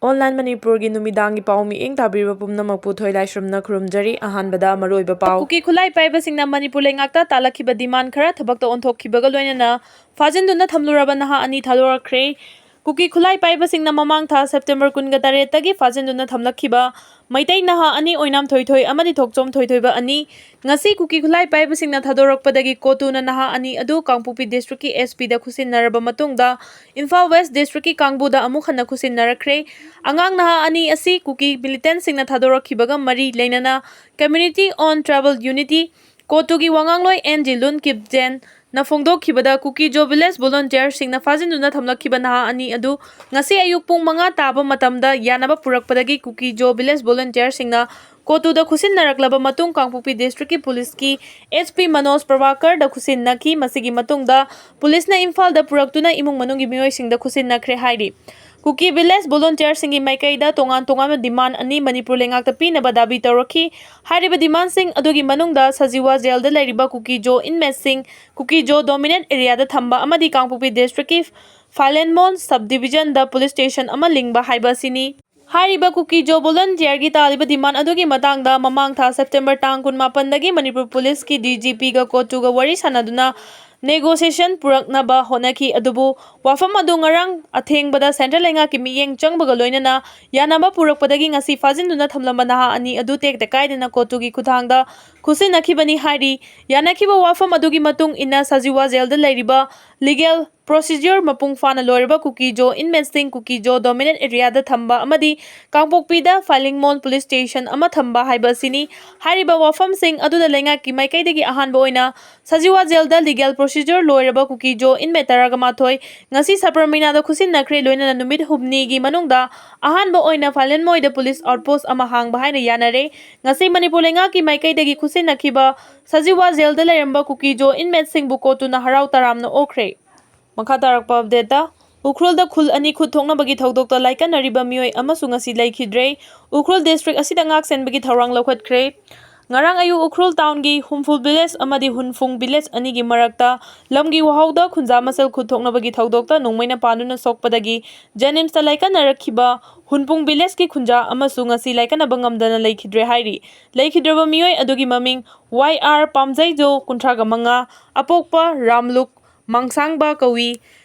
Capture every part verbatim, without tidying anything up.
Online ꯃꯅꯤꯄꯨꯔꯒꯤ ꯅꯨꯃꯤꯗꯥꯡꯒꯤ ꯄꯥꯎ ꯃꯤꯠꯌꯦꯡ ꯇꯥꯕꯤꯔꯤꯕ ꯄꯨꯝꯅꯃꯛꯄꯨ ꯊꯣꯏꯂꯥꯏꯁ꯭ꯔꯝꯅ ꯈꯨꯔꯨꯝꯖꯔꯤ꯫ ꯑꯍꯥꯟꯕꯗ ꯃꯔꯨꯑꯣꯏꯕ ꯄꯥꯎ꯫ ꯀꯨꯀꯤ ꯈꯨꯠꯂꯥꯏ ꯄꯥꯏꯕꯁꯤꯡꯅ ꯃꯅꯤꯄꯨꯔ ꯂꯩꯉꯥꯛꯇ ꯇꯥꯜꯂꯛꯈꯤꯕ demand ꯈꯔ ꯊꯕꯛꯇ ꯑꯣꯟꯊꯣꯛꯈꯤꯕꯒ ꯂꯣꯏꯅꯅ ꯐꯥꯖꯤꯟꯗꯨꯅ ꯊꯝꯂꯨꯔꯕ ꯅꯍꯥ ꯑꯅꯤ ꯊꯥꯗꯣꯔꯛꯈ꯭ꯔꯦ꯫ ꯀꯨꯀꯤ ꯈꯨꯠꯂꯥꯏ ꯄꯥꯏꯕꯁꯤꯡꯅ ꯃꯃꯥꯡ ꯊꯥ September ꯀꯨꯟꯒ ꯇꯔꯦꯠꯇꯒꯤ ꯐꯥꯖꯤꯟꯗꯨꯅ ꯊꯝꯂꯛꯈꯤꯕ ꯃꯩꯇꯩ ꯅꯍꯥ ꯑꯅꯤ ꯑꯣꯏꯅꯥꯝ ꯊꯣꯏꯊꯣꯏ ꯑꯃꯗꯤ ꯊꯣꯛꯆꯣꯝ ꯊꯣꯏꯊꯣꯏꯕ ꯑꯅꯤ ꯉꯁꯤ ꯀꯨꯀꯤ ꯈꯨꯠꯂꯥꯏ ꯄꯥꯏꯕꯁꯤꯡꯅ ꯊꯥꯗꯣꯔꯛꯄꯗꯒꯤ ꯀꯣꯇꯨꯅ ꯅꯍꯥ ꯑꯅꯤ ꯑꯗꯨ ꯀꯥꯡꯄꯣꯛꯄꯤ district ꯀꯤ S P ꯗ ꯈꯨꯠꯁꯤꯟꯅꯔꯕ ꯃꯇꯨꯡꯗ ꯏꯝꯐꯥꯜ West district ꯀꯤ ꯀꯥꯡꯕꯨꯗ ꯑꯃꯨꯛ ꯍꯟꯅ ꯈꯨꯠꯁꯤꯟꯅꯔꯛꯈ꯭ꯔꯦ꯫ ꯑꯉꯥꯡ ꯅꯍꯥ ꯑꯅꯤ ꯑꯁꯤ ꯀꯨꯀꯤ militant ꯁꯤꯡꯅ ꯊꯥꯗꯣꯔꯛꯈꯤꯕꯒ ꯃꯔꯤ ꯂꯩꯅꯅ Community on Tribal Unity ꯀꯣꯇꯨꯒꯤ ꯋꯥꯉꯥꯡꯂꯣꯏ ꯑꯦꯟ ꯖꯤ ꯂꯨꯟ ꯀꯤꯞꯖꯦꯟꯅ ꯐꯣꯡꯗꯣꯛꯈꯤꯕꯗ, ꯀꯨꯀꯤ ꯖꯣ village volunteer ꯁꯤꯡꯅ ꯐꯥꯖꯤꯟꯗꯨꯅ ꯊꯝꯂꯛꯈꯤꯕ ꯅꯍꯥ ꯑꯅꯤ ꯑꯗꯨ ꯉꯁꯤ ꯑꯌꯨꯛ ꯄꯨꯡ ꯃꯉꯥ ꯇꯥꯕ ꯃꯇꯝꯗ ꯌꯥꯅꯕ ꯄꯨꯔꯛꯄꯗꯒꯤ ꯀꯨꯀꯤ ꯖꯣ village volunteer ꯁꯤꯡꯅ ꯀꯣꯇꯨꯗ ꯈꯨꯠꯁꯤꯟꯅꯔꯛꯂꯕ ꯃꯇꯨꯡ ꯀꯥꯡꯄꯣꯛꯄꯤ district ꯀꯤ police ꯀꯤ S P ꯃꯅꯣꯖ ꯄ꯭ꯔꯚꯥꯀꯔꯗ ꯈꯨꯠꯁꯤꯟꯅꯈꯤ꯫ ꯃꯁꯤꯒꯤ ꯃꯇꯨꯡꯗ police ꯅ ꯏꯝꯐꯥꯜꯗ ꯄꯨꯔꯛꯇꯨꯅ ꯏꯃꯨꯡ ꯃꯅꯨꯡꯒꯤ ꯃꯤꯑꯣꯏꯁꯤꯡꯗ ꯈꯨꯠꯁꯤꯟꯅꯈ꯭ꯔꯦ ꯍꯥꯏꯔꯤ꯫ ꯀꯨꯀꯤ village volunteer ꯁꯤꯡꯒꯤ ꯃꯥꯏꯀꯩꯗ ꯇꯣꯉꯥꯟ ꯇꯣꯉꯥꯟꯕ demand ꯑꯅꯤ ꯃꯅꯤꯄꯨꯔ ꯂꯩꯉꯥꯛꯇ ꯄꯤꯅꯕ ꯗꯥꯕꯤ ꯇꯧꯔꯛꯈꯤ꯫ ꯍꯥꯏꯔꯤꯕ demand ꯁꯤꯡ ꯑꯗꯨꯒꯤ ꯃꯅꯨꯡꯗ ꯁꯖꯤꯋꯥ jail ꯗ ꯂꯩꯔꯤꯕ ꯀꯨꯀꯤ ꯖꯣ inmate ꯁꯤꯡ ꯀꯨꯀꯤ ꯖꯣ dominant area ꯗ ꯊꯝꯕ ꯑꯃꯗꯤ ꯀꯥꯡꯄꯣꯛꯄꯤ district ꯀꯤ ꯐꯥꯏꯂꯦꯟꯃꯣꯟ sub division ꯗ police station ꯑꯃ ꯂꯤꯡꯕ ꯍꯥꯏꯕ ꯑꯁꯤꯅꯤ꯫ ꯍꯥꯏꯔꯤꯕ ꯀꯨꯀꯤ ꯖꯣ volunteer ꯒꯤ ꯇꯥꯜꯂꯤꯕ demand ꯑꯗꯨꯒꯤ ꯃꯇꯥꯡꯗ ꯃꯃꯥꯡ ꯊꯥ September ꯇꯥꯡ ꯀꯨꯟꯃꯥꯄꯟꯗꯒꯤ ꯃꯅꯤꯄꯨꯔ police ꯀꯤ D G P ꯒ ꯀꯣꯇꯨꯒ ꯋꯥꯔꯤ ꯁꯥꯅꯗꯨꯅ negotiation ꯄꯨꯔꯛꯅꯕ ꯍꯣꯠꯅꯈꯤ꯫ ꯑꯗꯨꯕꯨ ꯋꯥꯐꯝ ꯑꯗꯨ ꯉꯔꯥꯡ ꯑꯊꯦꯡꯕꯗ central ꯂꯩꯉꯥꯛꯀꯤ ꯃꯤꯠꯌꯦꯡ ꯆꯪꯕꯒ ꯂꯣꯏꯅꯅ ꯌꯥꯅꯕ ꯄꯨꯔꯛꯄꯗꯒꯤ ꯉꯁꯤ ꯐꯥꯖꯤꯟꯗꯨꯅ ꯊꯝꯂꯝꯕ ꯅꯍꯥ ꯑꯅꯤ ꯑꯗꯨ ꯇꯦꯛꯇ ꯀꯥꯏꯗꯅ ꯀꯣꯇꯨꯒꯤ ꯈꯨꯠꯊꯥꯡꯗ ꯈꯨꯠꯁꯤꯟꯅꯈꯤꯕꯅꯤ ꯍꯥꯏꯔꯤ꯫ ꯌꯥꯅꯈꯤꯕ ꯋꯥꯐꯝ ꯑꯗꯨꯒꯤ ꯃꯇꯨꯡ ꯏꯟꯅ ꯁꯖꯤꯋꯥ jail ꯗ ꯂꯩꯔꯤꯕ legal procedure ꯃꯄꯨꯡ ꯐꯥꯅ ꯂꯣꯏꯔꯕ ꯀꯨꯀꯤ ꯖꯣ inmate ꯁꯤꯡ ꯀꯨꯀꯤ ꯖꯣ dominant area ꯗ ꯊꯝꯕ ꯑꯃꯗꯤ ꯀꯥꯡꯄꯣꯛꯄꯤꯗ ꯐꯥꯏꯂꯤꯡꯃꯣꯟ police station ꯑꯃ ꯊꯝꯕ ꯍꯥꯏꯕ ꯑꯁꯤꯅꯤ꯫ ꯍꯥꯏꯔꯤꯕ ꯋꯥꯐꯝꯁꯤꯡ ꯑꯗꯨꯗ ꯂꯩꯉꯥꯛꯀꯤ ꯃꯥꯏꯀꯩꯗꯒꯤ ꯑꯍꯥꯟꯕ ꯑꯣꯏꯅ ꯁꯖꯤꯋꯥ jail ꯗ legal procedure ꯂꯣꯏꯔꯕ ꯀꯨꯀꯤ ꯖꯣ inmate ꯇꯔꯥꯒ ꯃꯥꯊꯣꯏ ꯉꯁꯤ ꯁꯕꯔꯃꯤꯅꯥꯗ ꯈꯨꯠꯁꯤꯟꯅꯈ꯭ꯔꯦ꯫ ꯂꯣꯏꯅꯅ ꯅꯨꯃꯤꯠ ꯍꯨꯝꯅꯤꯒꯤ ꯃꯅꯨꯡꯗ ꯑꯍꯥꯟꯕ ꯑꯣꯏꯅ ꯐꯥꯏꯂꯦꯟꯃꯣꯏꯗ police outpost ꯑꯃ ꯍꯥꯡꯕ ꯍꯥꯏꯅ ꯌꯥꯅꯔꯦ꯫ ꯉꯁꯤ ꯃꯅꯤꯄꯨꯔ ꯂꯩꯉꯥꯛꯀꯤ ꯃꯥꯏꯀꯩꯗꯒꯤ ꯈꯨꯠꯁꯤꯟꯅꯈꯤꯕ ꯁꯖꯤꯋꯥ jail ꯗ ꯂꯩꯔꯝꯕ ꯀꯨꯀꯤ ꯖꯣ inmate ꯁꯤꯡꯕꯨ ꯀꯣꯇꯨꯅ ꯍꯔꯥꯎ ꯇꯔꯥꯝꯅ ꯑꯣꯛꯈ꯭ꯔꯦ꯫ ꯃꯈꯥ ꯇꯥꯔꯛꯄ update ꯇ, ꯎꯈ꯭ꯔꯨꯜꯗ ꯈꯨꯜ ꯑꯅꯤ ꯈꯨꯠ ꯊꯣꯛꯅꯕꯒꯤ ꯊꯧꯗꯣꯛꯇ ꯂꯥꯏꯀꯠꯅꯔꯤꯕ ꯃꯤꯑꯣꯏ ꯑꯃꯁꯨ ꯉꯁꯤ ꯂꯩꯈꯤꯗ꯭ꯔꯦ꯫ ꯎꯈ꯭ꯔꯨꯜ district ꯑꯁꯤꯗ ꯉꯥꯛ ꯁꯦꯟꯕꯒꯤ ꯊꯧꯔꯥꯡ ꯂꯧꯈꯠꯈ꯭ꯔꯦ꯫ ꯉꯔꯥꯡ ꯑꯌꯨꯛ ꯎꯈ꯭ꯔꯨꯜ ꯇꯥꯎꯟꯒꯤ ꯍꯨꯝꯐꯨꯜ ꯚꯤꯂꯦꯖ ꯑꯃꯗꯤ ꯍꯨꯟꯐꯨꯡ ꯚꯤꯂꯦꯖ ꯑꯅꯤꯒꯤ ꯃꯔꯛꯇ ꯂꯝꯒꯤ ꯋꯥꯍꯧꯗ ꯈꯨꯟꯖꯥ ꯃꯁꯦꯜ ꯈꯨꯠ ꯊꯣꯛꯅꯕꯒꯤ ꯊꯧꯗꯣꯛꯇ ꯅꯣꯡꯃꯩꯅ ꯄꯥꯟꯗꯨꯅ ꯁꯣꯛꯄꯗꯒꯤ ꯖꯦꯅꯤꯝꯁꯇ ꯂꯥꯏꯀꯠꯅꯔꯛꯈꯤꯕ ꯍꯨꯟꯐꯨꯡ ꯚꯤꯂꯦꯖꯀꯤ ꯈꯨꯟꯖꯥ ꯑꯃꯁꯨ ꯉꯁꯤ ꯂꯥꯏꯀꯠꯅꯕ ꯉꯝꯗꯅ ꯂꯩꯈꯤꯗ꯭ꯔꯦ ꯍꯥꯏꯔꯤ꯫ ꯂꯩꯈꯤꯗ꯭ꯔꯕ ꯃꯤꯑꯣꯏ ꯑꯗꯨꯒꯤ ꯃꯃꯤꯡ ꯋꯥꯏ ꯑꯥꯔ ꯄꯥꯝꯖꯩꯖꯣ, ꯀꯨꯟꯊ꯭ꯔꯥꯒ ꯃꯉꯥ, ꯑꯄꯣꯛꯄ ꯔꯥꯝꯂꯨꯛ ꯃꯥꯡꯁꯥꯡꯕ ꯀꯧꯏ꯫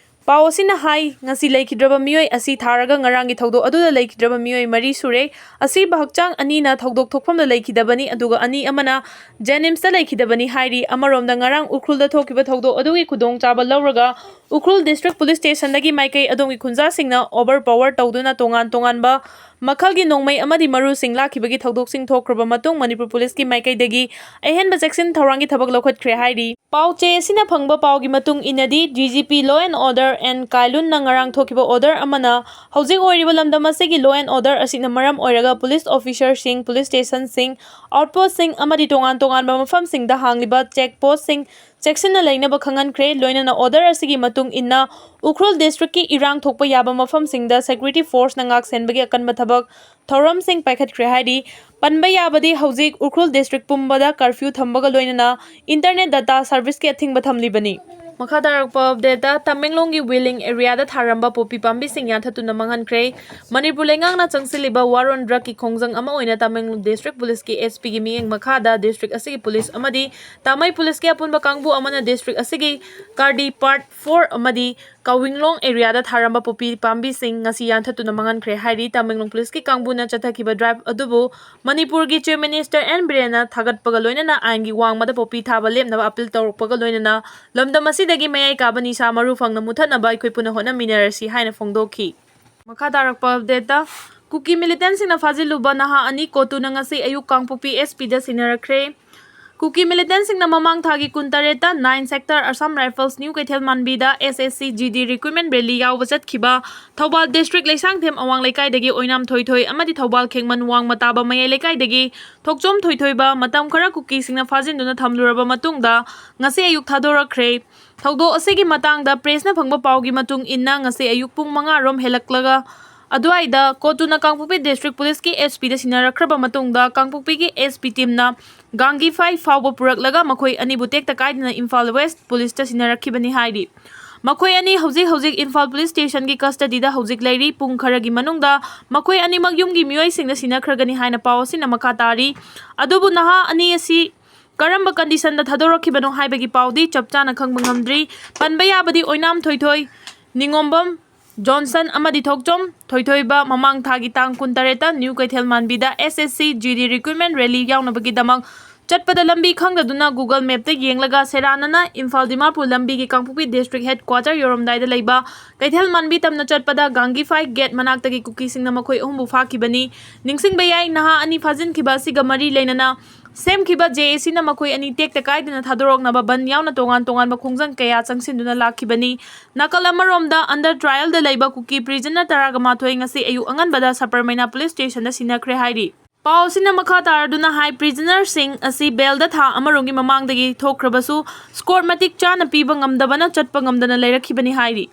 ꯄꯥꯎ ꯑꯁꯤꯅ ꯍꯥꯏ, ꯉꯁꯤ ꯂꯩꯈꯤꯗ꯭ꯔꯕ ꯃꯤꯑꯣꯏ ꯑꯁꯤ ꯊꯥꯔꯒ ꯉꯔꯥꯡꯒꯤ ꯊꯧꯗꯣꯛ ꯑꯗꯨꯗ ꯂꯩꯈꯤꯗ꯭ꯔꯕ ꯃꯤꯑꯣꯏ ꯃꯔꯤ ꯁꯨꯔꯦ꯫ ꯑꯁꯤꯕ ꯍꯛꯆꯥꯡ ꯑꯅꯤꯅ ꯊꯧꯗꯣꯛ ꯊꯣꯛꯐꯝꯗ ꯂꯩꯈꯤꯗꯕꯅꯤ, ꯑꯗꯨꯒ ꯑꯅꯤ ꯑꯃꯅ ꯖꯦꯅꯤꯝꯁꯇ ꯂꯩꯈꯤꯗꯕꯅꯤ ꯍꯥꯏꯔꯤ꯫ ꯑꯃꯔꯣꯝꯗ, ꯉꯔꯥꯡ ꯎꯈ꯭ꯔꯨꯜꯗ ꯊꯣꯛꯈꯤꯕ ꯊꯧꯗꯣꯛ ꯑꯗꯨꯒꯤ ꯈꯨꯗꯣꯡꯆꯥꯕ ꯂꯧꯔꯒ ꯎꯈ꯭ꯔꯨꯜ ꯗꯤꯁꯇ꯭ꯔꯤꯛ ꯄꯨꯂꯤꯁ ꯁ꯭ꯇꯦꯁꯟꯗꯒꯤ ꯃꯥꯏꯀꯩ ꯑꯗꯣꯝꯒꯤ ꯈꯨꯟꯖꯥꯁꯤꯡꯅ ꯑꯣꯚꯔ ꯄꯥꯋꯔ ꯇꯧꯗꯨꯅ ꯇꯣꯉꯥꯟ ꯇꯣꯉꯥꯟꯕ ꯃꯈꯜꯒꯤ ꯅꯣꯡꯃꯩ ꯑꯃꯗꯤ ꯃꯔꯨꯁꯤꯡ ꯂꯥꯛꯈꯤꯕꯒꯤ ꯊꯧꯗꯣꯛꯁꯤꯡ ꯊꯣꯛꯈ꯭ꯔꯕ ꯃꯇꯨꯡ ꯃꯅꯤꯄꯨꯔ ꯄꯨꯂꯤꯁꯀꯤ ꯃꯥꯏꯀꯩꯗꯒꯤ ꯑꯍꯦꯟꯕ ꯆꯦꯛꯁꯤꯟ ꯊꯧꯔꯥꯡꯒꯤ ꯊꯕꯛ ꯂꯧꯈꯠꯈ꯭ꯔꯦ ꯍꯥꯏꯔꯤ꯫ ꯄꯥꯎ ꯆꯦ ꯑꯁꯤꯅ ꯐꯪꯕ ꯄꯥꯎꯒꯤ ꯃꯇꯨꯡ ꯏꯟꯅꯗꯤ, D G P Law and Order N ꯀꯥꯏꯂꯨꯟꯅ ꯉꯔꯥꯡ ꯊꯣꯛꯈꯤꯕ order ꯑꯃꯅ ꯍꯧꯖꯤꯛ ꯑꯣꯏꯔꯤꯕ ꯂꯝꯗꯝ ꯑꯁꯤꯒꯤ law and order ꯑꯁꯤꯅ ꯃꯔꯝ ꯑꯣꯏꯔꯒ ꯄꯨꯂꯤꯁ ꯑꯣꯐꯤꯁꯔꯁꯤꯡ, ꯄꯨꯂꯤꯁ ꯁ꯭ꯇꯦꯁꯟꯁꯤꯡ, ꯑꯥꯎꯠꯄꯣꯁꯁꯤꯡ ꯑꯃꯗꯤ ꯇꯣꯉꯥꯟ ꯇꯣꯉꯥꯟꯕ ꯃꯐꯝꯁꯤꯡꯗ ꯍꯥꯡꯂꯤꯕ ꯆꯦꯛ ꯄꯣꯁꯁꯤꯡ ꯆꯦꯛꯁꯤꯟꯅ ꯂꯩꯅꯕ ꯈꯪꯍꯟꯈ꯭ꯔꯦ꯫ ꯂꯣꯏꯅꯅ order ꯑꯁꯤꯒꯤ ꯃꯇꯨꯡ ꯏꯟꯅ ꯎꯈ꯭ꯔꯨꯜ ꯗꯤꯁꯇ꯭ꯔꯤꯛꯀꯤ ꯏꯔꯥꯡ ꯊꯣꯛꯄ ꯌꯥꯕ ꯃꯐꯝꯁꯤꯡꯗ security forceꯅ ꯉꯥꯛ ꯁꯦꯟꯕꯒꯤ ꯑꯀꯟꯕ ꯊꯕꯛ ꯊꯧꯔꯝꯁꯤꯡ ꯄꯥꯏꯈꯠꯈ꯭ꯔꯦ ꯍꯥꯏꯔꯤ꯫ ꯄꯟꯕ ꯌꯥꯕꯗꯤ, ꯍꯧꯖꯤꯛ ꯎꯈ꯭ꯔꯨꯜ ꯗꯤꯁꯇ꯭ꯔꯤꯛ ꯄꯨꯝꯕꯗ curfew ꯊꯝꯕꯒ ꯂꯣꯏꯅꯅ internet data serviceꯀꯤ ꯑꯊꯤꯡꯕ ꯊꯝꯂꯤꯕꯅꯤ꯫ ꯃꯈꯥ ꯇꯥꯔꯛꯄ updateꯇ, ꯇꯃꯦꯡꯂꯣꯡꯒꯤ ꯋꯤꯂꯤꯡ areaꯗ ꯊꯥꯔꯝꯕ ꯄꯣꯄꯤ ꯄꯥꯝꯕꯤꯁꯤꯡ ꯌꯥꯟꯊꯠꯇꯨꯅ ꯃꯥꯡꯍꯟꯈ꯭ꯔꯦ꯫ ꯃꯅꯤꯄꯨꯔ ꯂꯩꯉꯥꯛꯅ ꯆꯪꯁꯤꯜꯂꯤꯕ war on drugꯀꯤ ꯈꯣꯡꯖꯪ ꯑꯃ ꯑꯣꯏꯅ ꯇꯃꯦꯡꯂꯣꯡ ꯗꯤꯁꯇ꯭ꯔꯤꯛ ꯄꯨꯂꯤꯁꯀꯤ ꯑꯦꯁ ꯄꯤꯒꯤ ꯃꯤꯠꯌꯦꯡ ꯃꯈꯥꯗ ꯗꯤꯁꯇ꯭ꯔꯤꯛ ꯑꯁꯤꯒꯤ ꯄꯨꯂꯤꯁ ꯑꯃꯗꯤ ꯇꯥꯃꯩ ꯄꯨꯂꯤꯁꯀꯤ ꯑꯄꯨꯟꯕ ꯀꯥꯡꯕꯨ ꯑꯃꯅ ꯗꯤꯁꯇ꯭ꯔꯤꯛ ꯑꯁꯤꯒꯤ ꯀꯥꯔꯗꯤ ꯄꯥꯔꯠ ꯐꯣꯔ ꯑꯃꯗꯤ ꯀꯥꯋꯤꯡꯂꯣꯡ areaꯗ ꯊꯥꯔꯝꯕ ꯄꯣꯄꯤ ꯄꯥꯝꯕꯤꯁꯤꯡ ꯉꯁꯤ ꯌꯥꯟꯊꯠꯇꯨꯅ ꯃꯥꯡꯍꯟꯈ꯭ꯔꯦ ꯍꯥꯏꯔꯤ꯫ ꯇꯃꯦꯡꯂꯣꯡ ꯄꯨꯂꯤꯁꯀꯤ ꯀꯥꯡꯕꯨꯅ ꯆꯠꯊꯈꯤꯕ drive ꯑꯗꯨꯕꯨ ꯃꯅꯤꯄꯨꯔꯒꯤ Chief Minister ꯑꯦꯟ ꯕꯤꯔꯦꯟꯅ ꯊꯥꯒꯠꯄꯒ ꯂꯣꯏꯅꯅ ꯑꯥꯏꯟꯒꯤ ꯋꯥꯡꯃꯗ ꯄꯣꯄꯤ ꯊꯥꯕ ꯂꯦꯞꯅꯕ appeal ꯇꯧꯔꯛꯄꯒ ꯂꯣꯏꯅꯅ ꯂꯝꯗꯝ ꯑꯁꯤꯗꯒꯤ ꯃꯌꯥꯏ ꯀꯥꯕ ꯅꯤꯁꯥ ꯃꯔꯨ ꯐꯪꯅ ꯃꯨꯊꯠꯅꯕ ꯑꯩꯈꯣꯏ ꯄꯨꯟꯅ ꯍꯣꯠꯅꯃꯤꯟꯅꯔꯁꯤ ꯍꯥꯏꯅ ꯐꯣꯡꯗꯣꯛꯈꯤ꯫ ꯃꯈꯥ ꯇꯥꯔꯛꯄ updateꯇ, ꯀꯨꯀꯤ militantꯁꯤꯡꯅ ꯐꯥꯖꯤꯜꯂꯨꯕ ꯅꯍꯥ ꯑꯅꯤ ꯀꯣꯇꯨꯅ ꯉꯁꯤ ꯑꯌꯨꯛ ꯀꯥꯡꯄꯣꯛꯄꯤ ꯑꯦꯁ ꯄꯤꯗ ꯁꯤꯟꯅꯔꯛꯈ꯭ꯔꯦ꯫ ꯀꯨꯀꯤ militantꯁꯤꯡꯅ ꯃꯃꯥꯡ ꯊꯥꯒꯤ ꯀꯨꯟꯇꯔꯦꯠꯇ nine sector Assam Rifles New ꯀꯩꯊꯦꯜ ꯃꯥꯟꯕꯤꯗ S S C G D recruitment rally ꯌꯥꯎꯕ ꯆꯠꯈꯤꯕ ꯊꯧꯕꯥꯜ district ꯂꯩꯁꯥꯡꯊꯦꯝ ꯑꯋꯥꯡ ꯂꯩꯀꯥꯏꯗꯒꯤ ꯑꯣꯏꯅꯥꯝ ꯊꯣꯏꯊꯣꯏ ꯑꯃꯗꯤ ꯊꯧꯕꯥꯜ ꯈꯦꯡꯃꯟ ꯋꯥꯡꯃ ꯇꯥꯕ ꯃꯌꯥꯏ ꯂꯩꯀꯥꯏꯗꯒꯤ ꯊꯣꯛꯆꯣꯝ ꯊꯣꯏꯊꯣꯏꯕ ꯃꯇꯝ ꯈꯔ ꯀꯨꯀꯤꯁꯤꯡꯅ ꯐꯥꯖꯤꯟꯗꯨꯅ ꯊꯝꯂꯨꯔꯕ ꯃꯇꯨꯡꯗ ꯉꯁꯤ ꯑꯌꯨꯛ ꯊꯥꯗꯣꯔꯛꯈ꯭ꯔꯦ꯫ ꯊꯧꯗꯣꯛ ꯑꯁꯤꯒꯤ ꯃꯇꯥꯡꯗ pressꯅ ꯐꯪꯕ ꯄꯥꯎꯒꯤ ꯃꯇꯨꯡ ꯏꯟꯅ, ꯉꯁꯤ ꯑꯌꯨꯛ ꯄꯨꯡ ꯃꯉꯥ ꯔꯣꯝ ꯍꯦꯜꯂꯛꯂꯒ ꯑꯗꯨꯋꯥꯏꯗ ꯀꯣꯇꯨꯅ ꯀꯥꯡꯄꯣꯛꯄꯤ District Police ꯀꯤ S P ꯗ ꯁꯤꯟꯅꯔꯛꯈ꯭ꯔꯕ ꯃꯇꯨꯡꯗ, ꯀꯥꯡꯄꯣꯛꯄꯤꯒꯤ S P team ꯅ ꯒꯥꯡꯒꯤꯐꯥꯏ ꯐꯥꯎꯕ ꯄꯨꯔꯛꯂꯒ ꯃꯈꯣꯏ ꯑꯅꯤꯕꯨ ꯇꯦꯛꯇ ꯀꯥꯏꯗꯅ Imphal West Police ꯇ ꯁꯤꯟꯅꯔꯛꯈꯤꯕꯅꯤ ꯍꯥꯏꯔꯤ꯫ ꯃꯈꯣꯏ ꯑꯅꯤ ꯍꯧꯖꯤꯛ ꯍꯧꯖꯤꯛ Imphal Police Station ꯒꯤ custody ꯗ ꯍꯧꯖꯤꯛ ꯂꯩꯔꯤ꯫ ꯄꯨꯡ ꯈꯔꯒꯤ ꯃꯅꯨꯡꯗ ꯃꯈꯣꯏ ꯑꯅꯤꯃꯛ ꯌꯨꯝꯒꯤ ꯃꯤꯑꯣꯏꯁꯤꯡꯅ ꯁꯤꯟꯅꯈ꯭ꯔꯒꯅꯤ ꯍꯥꯏꯅ ꯄꯥꯎ ꯑꯁꯤꯅ ꯃꯈꯥ ꯇꯥꯔꯤ꯫ ꯑꯗꯨꯕꯨ ꯅꯍꯥ ꯑꯅꯤ ꯑꯁꯤ ꯀꯔꯝꯕ condition ꯗ ꯊꯥꯗꯣꯔꯛꯈꯤꯕꯅꯣ ꯍꯥꯏꯕꯒꯤ ꯄꯥꯎꯗꯤ ꯆꯞ ꯆꯥꯅ ꯈꯪꯕ ꯉꯝꯗ꯭ꯔꯤ꯫ ꯄꯟꯕ ꯌꯥꯕꯗꯤ ꯑꯣꯏꯅꯥꯝ ꯊꯣꯏꯊꯣꯏ, ꯅꯤꯉꯣꯝꯕꯝ ꯖꯣꯟꯁꯟ ꯑꯃꯗꯤ ꯊꯣꯛꯆꯣꯝ ꯊꯣꯏꯊꯣꯏꯕ ꯃꯃꯥꯡ ꯊꯥꯒꯤ ꯇꯥꯡ ꯀꯨꯟꯇꯔꯦꯠꯇ New ꯀꯩꯊꯦꯜ ꯃꯥꯟꯕꯤꯗ S S C G D recruitment rally ꯌꯥꯎꯅꯕꯒꯤꯗꯃꯛ ꯆꯠꯄꯗ ꯂꯝꯕꯤ ꯈꯪꯗꯗꯨꯅ Google Map ꯇ ꯌꯦꯡꯂꯒ ꯁꯦꯔꯥꯟꯅꯅ Imphal ꯗꯤꯃꯥꯄꯨꯔ ꯂꯝꯕꯤꯒꯤ ꯀꯥꯡꯄꯣꯛꯄꯤ District Headquarter ꯌꯧꯔꯝꯗꯥꯏꯗ ꯂꯩꯕ ꯀꯩꯊꯦꯜ ꯃꯥꯟꯕꯤ ꯇꯝꯅ ꯆꯠꯄꯗ ꯒꯥꯡꯒꯤꯐꯥꯏ gate ꯃꯅꯥꯛꯇꯒꯤ ꯀꯨꯀꯤꯁꯤꯡꯅ ꯃꯈꯣꯏ ꯑꯍꯨꯝꯕꯨ ꯐꯥꯈꯤꯕꯅꯤ꯫ ꯅꯤꯡꯁꯤꯡꯕ ꯌꯥꯏ, ꯅꯍꯥ ꯑꯅꯤ ꯐꯥꯖꯤꯟꯈꯤꯕ ꯑꯁꯤꯒ ꯃꯔꯤ ꯂꯩꯅꯅ ꯁꯦꯝꯈꯤꯕ J A C ꯅ ꯃꯈꯣꯏ ꯑꯅꯤ ꯇꯦꯛꯇ ꯀꯥꯏꯗꯅ ꯊꯥꯗꯣꯔꯛꯅꯕ ꯕꯟ ꯌꯥꯎꯅ ꯇꯣꯉꯥꯟ ꯇꯣꯉꯥꯟꯕ ꯈꯣꯡꯖꯪ ꯀꯌꯥ ꯆꯪꯁꯤꯟꯗꯨꯅ ꯂꯥꯛꯈꯤꯕꯅꯤ꯫ ꯅꯥꯀꯜ ꯑꯃꯔꯣꯝꯗ, under trial ꯗ ꯂꯩꯕ ꯀꯨꯀꯤ prisoner ꯇꯔꯥꯒ ꯃꯥꯊꯣꯏ ꯉꯁꯤ ꯑꯌꯨꯛ ꯑꯉꯟꯕꯗ ꯁꯄꯔꯃꯩꯅꯥ Police Station ꯗ ꯁꯤꯟꯅꯈ꯭ꯔꯦ ꯍꯥꯏꯔꯤ꯫ ꯄꯥꯎ ꯑꯁꯤꯅ ꯃꯈꯥ ꯇꯥꯔꯗꯨꯅ ꯍꯥꯏ, prisoner ꯁꯤꯡ ꯑꯁꯤ bail ꯗ ꯊꯥ ꯑꯃꯔꯣꯝꯒꯤ ꯃꯃꯥꯡꯗꯒꯤ ꯊꯣꯛꯈ꯭ꯔꯕꯁꯨ, escort ꯃꯇꯤꯛ ꯆꯥꯅ ꯄꯤꯕ ꯉꯝꯗꯕꯅ ꯆꯠꯄ ꯉꯝꯗꯅ ꯂꯩꯔꯛꯈꯤꯕꯅꯤ ꯍꯥꯏꯔꯤ꯫